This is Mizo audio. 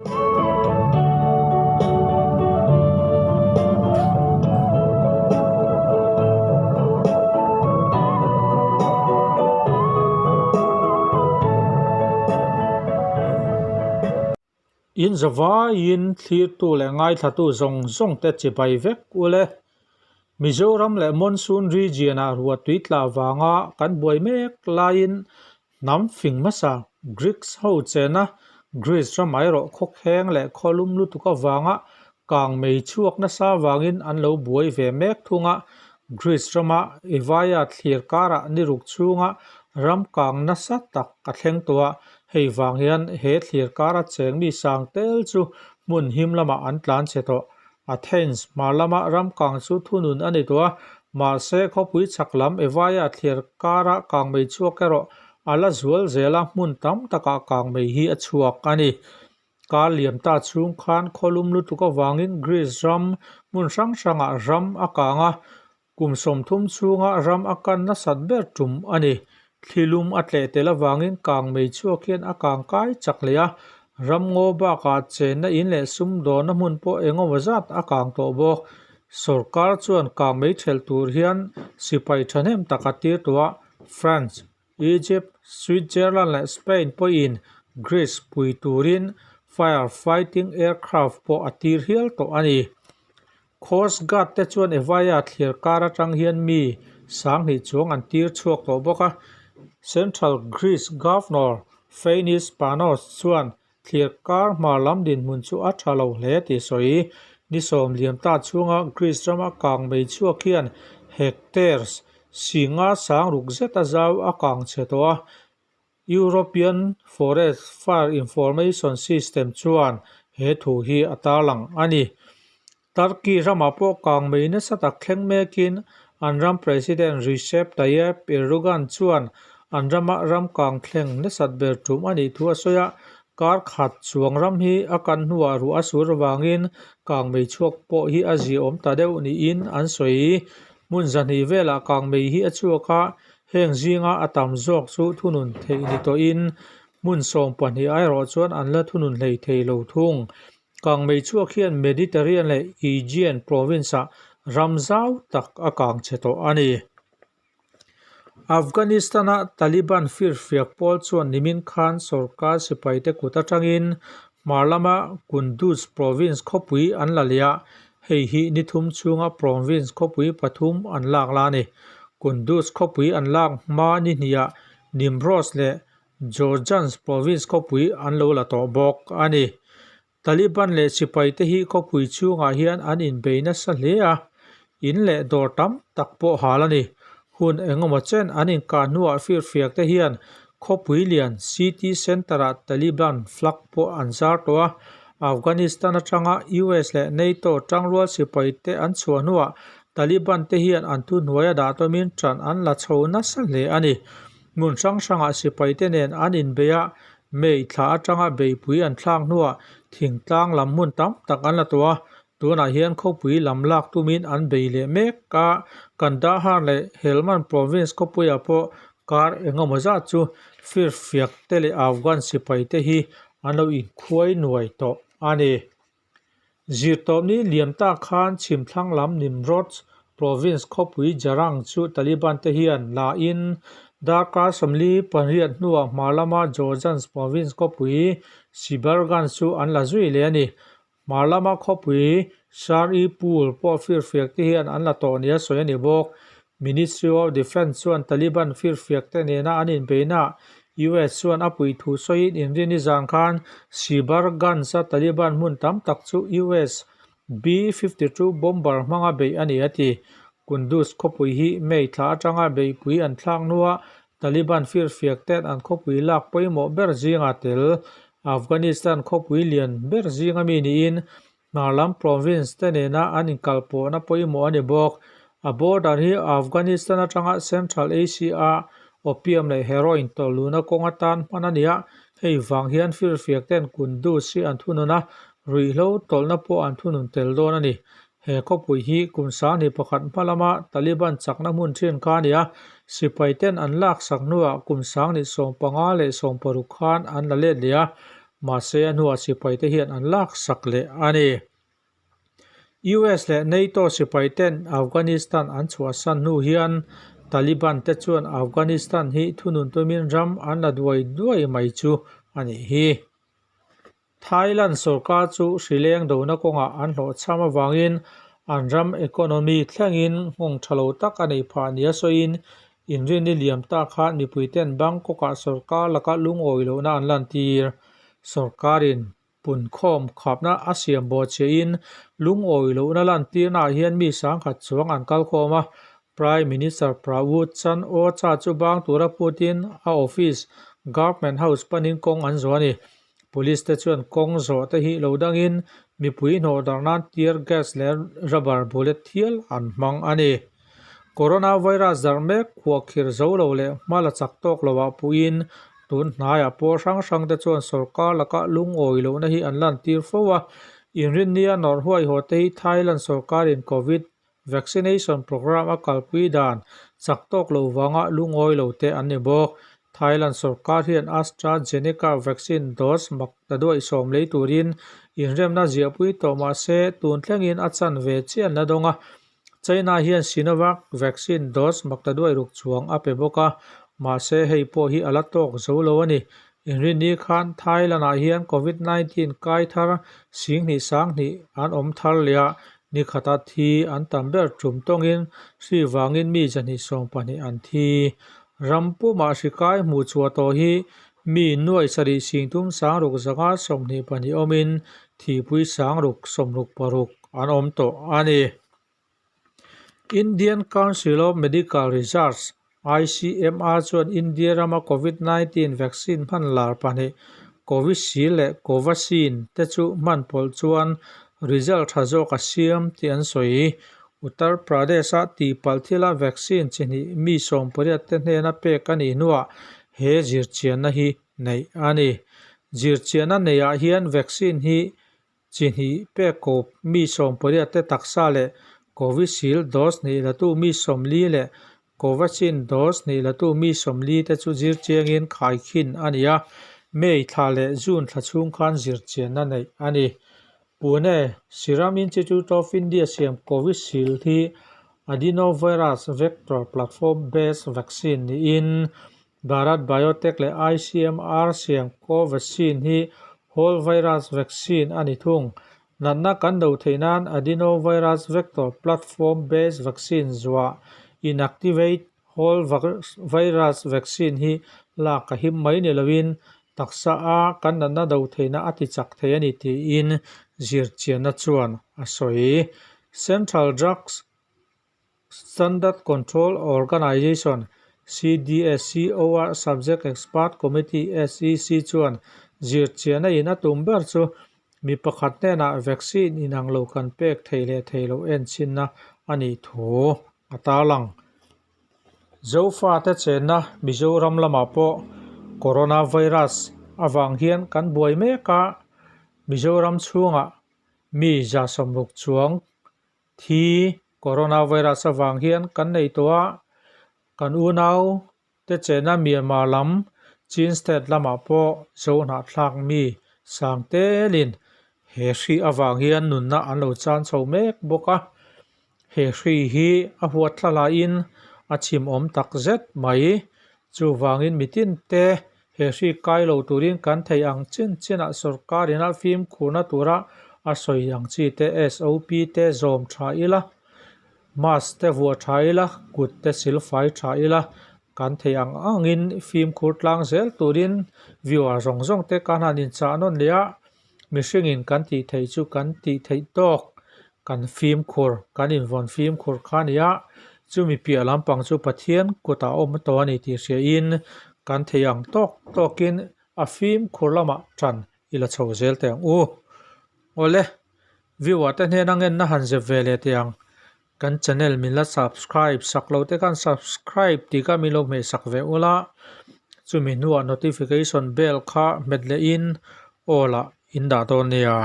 In zavaiin thlirtu leh ngaithlatu zawng zawng te chibai vek ule. Mizoram leh Monsoon region-ah ruah tui tla vanga kan buai mek laiin Hnam fing hmasa Greeks ho chena Greece ramah erawh khawkheng leh khawlum lutuk avanga kang mei chhuak nasa avangin an lo buai ve mek thung a. Greece rama Evaia thlir karah ni ruk chhunga ram kang nasa tak a thleng tawh a, hei vang hian he thlir kara cheng mi sang tel chu hmun him lamah an tlan chhe tawh. Athens hmar lama ram kang chu thunun a ni tawh a, mahse khawpui chhak lam Evaia thliar kara kangmei chhuak erawh a la zual zel a, hmun tam takah kangmei hi a chhuak a ni. Kar liam ta chhung khan khawlum lutuk avangin Greece ram hmun hrang hrangah ram a kang a, Kum 30 chhunga ram a kan nasat ber tum a ni. Thlilum a tleh tel avangin kang mei chhuak hian a kang kai chak hle a, ram ngaw bakah chenna in leh sumdawnna hmun pawh engemaw zat a kang tawh bawk. Sorkar chuan kang mei thelh tur hian sipai thahnem tak a tir tawh a, France, Egypt, Switzerland leh Spain pawhin Greece pui turin fire fighting aircraft pawh a tir hial tawh a ni. Coast Guard te chuan Evaia thlir kar atang hian mi 2000 chuang an tir chhuak tawh bawk a. Central Greece Governor Fanis Panos chuan thlir kar hmar lam dinhmun chu a tha lo hle tih sawi. Ni sawm liam ta chhunga Greece rama kang mei chhuak hian hectares 5 sang ruk zet a zau a kang chhe tawh a. European Forest Fire Information System chuan he thu hi a tarlang a ni. Turkey ramah pawh kang mei nasa tak thleng mekin an ram President Recep Tayyip Erdogan chuan an rama ram kang thleng nasat ber tum a nih thu a sawi a, kar khat chuang ram hi a kan hnuah ruah a sur avangin kang mei chhuak pawh hi a ziaawm ta deuh niin an sawi. Hmun 200 velah kang mei hi a chhuak a, Heng zinga a tam zawk chu thunun theih ni tawhin hmun 12 erawh chuan an la thunun hlei thei lo thung. Kangmei chhuak hian Mediterranean leh Aegean province-ah ram zau tak a kang chhe tawh a ni. Afghanistan-a Taliban firfiak pawl chuan nimin khan sorkar sipaite kut atangin hmar lama Kunduz province khawpui an la leh a, Hei hi ni thum chhunga province khawpui pathum an lak la a ni. Kunduz khawpui an lak hma ni hniah Nimroz leh Jowzjan province khawpui an lo la tawh bawk a ni. Taliban leh sipaite hi khawpui chhungah hian an inbei nasa hle a, in leh dawr tam tak pawh hal a ni. Hun engemaw chen an inkah hnuah firfiak te hian khawpui lian city centre-ah Taliban flag pawh an zar tawh a, Afghanistan atanga US leh NATO tangrual sipai te an chhuah hnuah Taliban te hian an thuhnuaia dah tawmin ṭan an la chho nasa hle a ni. Hmun hrang hrangah sipai te nen an inbei a, May thla atanga beihpui an thlak hnuah thingtlang lam hmun tam tak an la tawh a, Tunah hian khawpui lam lak tumin an bei leh mek a, Kandahar leh Helmand province khawpuiah pawh kar engemaw zat chu firfiak te leh Afghan sipai te hi an lo inkhuai nuai tawh a ni. Zirtawpni liam tak khan chhimthlang lam Nimroz province khawpui Jarang chu Taliban te hian la in darkar 48 hnuah hmar lama Jowzjan province khawpui Shibarghan chu an la zui leh a ni. Hmar lama khawpui Shar-e Pul pawh firfiak te hian an la tawh nia sawi a ni bawk. Ministry of Defence chuan Taliban firfiak te nena an inbeihnaah US chuan a pui thu sawiin inrin i zan khan Shibarganj-a Taliban hmun tam tak chu US B-52 bomber hmanga beih a ni a ti. Kunduz khawpui hi May thla atanga beihpui an thlak hnuah Taliban firfiak ten an khawpui lak pawimawh ber zinga tel Afghanistan khawpui lian ber zinga mi niin hnar lam province te nena an inkalpawhna pawimawh a ni bawk. A border hi Afghanistan atanga Central Asia-a opium leh heroin tawlhluhna kawng atan hman a ni a, hei vang hian firfiak ten Kunduz hi an thunun a, ruihhlo tawlhna pawh an thunun tel dawn a ni. He khawpui hi kum 21 hma lama Taliban chakna hmun thin kha a ni a, sipai ten an laksak hnuah kum 1015 leh 16 khan an la let leh a. Mahse a hnuah sipaite hian an laksak leh a ni. US leh NATO sipaiten Afghanistan an chhuahsan hnu hian Taliban te chuan Afghanistan hi thunun tumin ram an la duai duai mai chu a nih hi. Thailand sorkar chu hrileng dona kawngah an hlawhchham avangin an ram economy thlengin nghawng tha lo tak a neih phah nia sawiin inrinni liam ta khan mipuiten Bangkok-ah sorkar laka lungawi lohna an lantir. Sorkarin punkhawm khapna a siam bawh chiahin lungawi lohna lantirnaah hian mi sangkhat chuang an kalkhawm a, Prime Minister Prayut Chan-o-cha chu bang tura phutin a office Government House panin kawng an zawh a ni. Police te chuan kawng zawh te hi lo dangin mipui hnawh darh nan tear gas leh rubber bullet thial an hmang a ni. Coronavirus darh mek khuahkhir zo lo leh hma la chak tawk loah puiin tun hnaiah pawl hrang hrang te chuan sorkar laka lungawi lohna hi an lantir fo a. Inrinnia nawrh huaihawh te hi Thailand sorkarin Covid Vaccination programme a kalpui dan chak tawk lo vanga lungawi lo te an ni bawk. Thailand sorkar hian AstraZeneca vaccine dose mak ta duaih sawm lei turin inremna ziahpui tawh mah se tun thlengin a chan ve chiah an la dawng a. China hian Sinovac vaccine dose mak ta duaih ruk chuang a pe bawk a, mahse hei pawh hi a la tawk zo lo a ni. Inrinni khan Thailand-ah hian Covid 19 kai thar singhnih sanghnih an awm thar leh a, ni khata thi an tam ber tum tawngin hri vangin mi zahnih 12 an thi. Ram pumah hri kai hmuh chhuah tawh hi mi nuai sarih singthum sangruk zanga 22 awmin thihpui sangruk 66 an awm tawh a ni. Indian Council of Medical Research, ICMR, chuan India rama Covid 19 vaccine hman lar pahnih Covishield leh Covaxin te chu hman pawlh chuan result tha zawk a siam tih an sawi. Uttar Pradesh-a tihpalh thila vaccine chi hnih mi 80 te hnena pek a nih hnuah he zirchianna hi neih a ni. Zirchianna neihah hian vaccine hi Chi hnih pek kawp mi 80 te taksa leh Covishield dose hnih latu mi 40 leh Covaxin dose hnih latu mi 40 te chu zirchiangin khaikhin a ni a, May thla leh June thla chhung khan zirchianna neih a ni. Pune Serum Institute of India siam Covishield hi Adenovirus vector platform based vaccine niin Bharat Biotech leh ICMR siam Covaxin hi whole virus vaccine a ni thung. Natna kan do theih nan adenovirus vector platform based vaccine zuah inactivate whole virus vaccine hi lak a him mai ni loin taksa a kan natna do theihna a ti chak thei a ni tiin zirchianna chuan a sawi. Central Drugs Standard Control Organisation, CDSCO, a Subject Expert Committee, SEC, chuan zirchianna in a tum ber chu mi pakhat hnenah vaccine inang lo kan pek theih leh theih loh enchinna a nih thu a tarlang. Zofate chenna Mizoram lamah pawh Coronavirus avang hian kan buai mek a, Mizoram chhungah mi 160 chuang Thi coronavirus avang hian kan nei tawh a, kan unau te chena Myanmar lam Chin state lamah pawh zo hnahthlak mi sang telin he hri avang hian nunna an lo chan chho mek bawk a. He hri hi a huat thla laiin a chimawm tak zet mai. Chuvangin mitin te He hri kai lo turin kan theih ang chin chinah sorkarin a fimkhurna tura a sawi ang chi te SOP te zawm tha ila, mask te vuah tha ila, kut te silfai tha ila, kan theih ang angin fimkhur tlang zel turin viewer zawng zawng te kan han inchah nawn leh a, mihringin kan tih theih chu kan tih theih tawk, kan fimkhur, kan invawn fimkhur kha a ni a, chumi piah lampang chu Pathian kutah a awm tawh a ni tih hriain kan theih ang tawk tawkin a fimkhur lamah tan i la chho zel teh ang u. Awle, viewer te hnena ngenna han zep ve leh teh ang. Kan channel min la subscribe sak lo te khan subscribe tih kha min lo hmeh sak ve ula, chumi hnuah notification bell kha hmet lehin all ah in dah dawn nia.